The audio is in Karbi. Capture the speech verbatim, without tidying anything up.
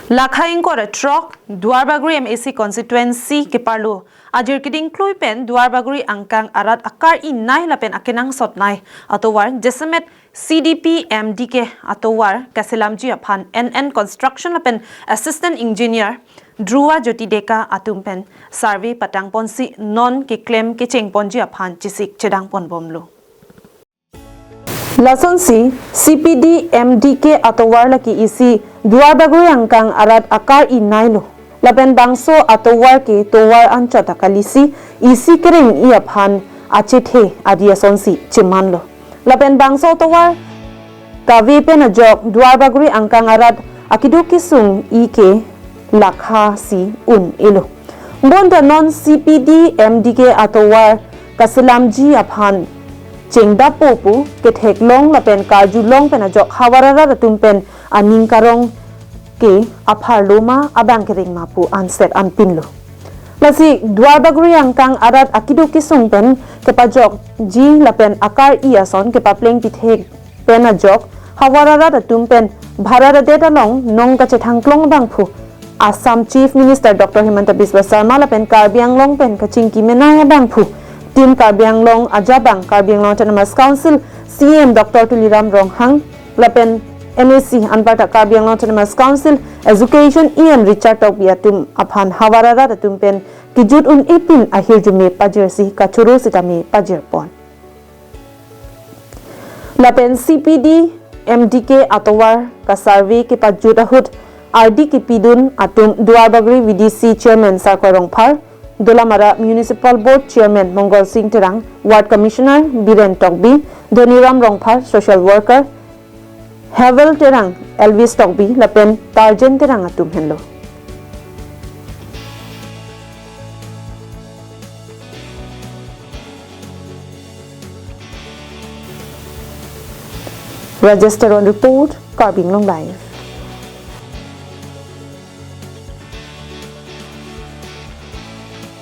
Lakha ingkoi ra throk, Duarbagori M A C constituency keparlo ajir keding klui pen Duarbagori angkang arat akar-i nei lapen akenangsot nei atovar jasemet C D P M D K atovar kaselamji aphan N N Construction lapen Assistant Engineer Dhruva Jyoti Deka atum pen survey patangponsi non keklem kechengponji aphan chesik chedangponbomlo. Lasonsi C P D M D K atovar lake isi Duarbagori angkang arat akar-i neilo. Lapen bangso atovar ke tovar anchot akalisi isi kereng-i aphan achethe adi asonsi chemanlo. Lapen bangso atovar kave pen ajok Duarbagori angkang arat akeduk kesung-i ke lakha si un-elo. Bonta non C P D M D K atovar kaselamji aphan chengdappo pu ketheklong lapen karjulong pen ajok havar arat atum pen aning karong ke apharlo ma abang kereng ma pu anset anpinlo. Lasi Duarbagori angkang arat akeduk kesung pen kepajokji lapen akar-i ason kepapleng pithek pen ajok havar arat atum pen Bharat adet along nong kachethangklong abangphu Assam Chief Minister Doctor Himanta Biswa Sarma lapen Karbi Anglong pen kachingki menei abangphu Team Karbi Anglong ajabang Karbi Anglong Autonomous Council C E M Doctor Tuliram Ronghang lapen M A C anparta Karbi Anglong Autonomous Council Education E M Richard Tokbi atum aphan havar arat atum pen kejut un-e pin ahirjume pajirsi kachoro sitame pajirpon. Lapen C P D M D K atovar kasurvey kepajut ahut ardi kepidun atum Duarbagori V D C Chairman Sarkoi Rongphar, Dolamara Municipal Board Chairman Mongol Sing Terang, Ward Commissioner Biren Tokbi, Dhoniram Rongphar, Social Worker Havel Terang, Elvis Tokbi lapen Tarjen Terang atum henlo. Rajesh Teron report, Karbi Anglong Live.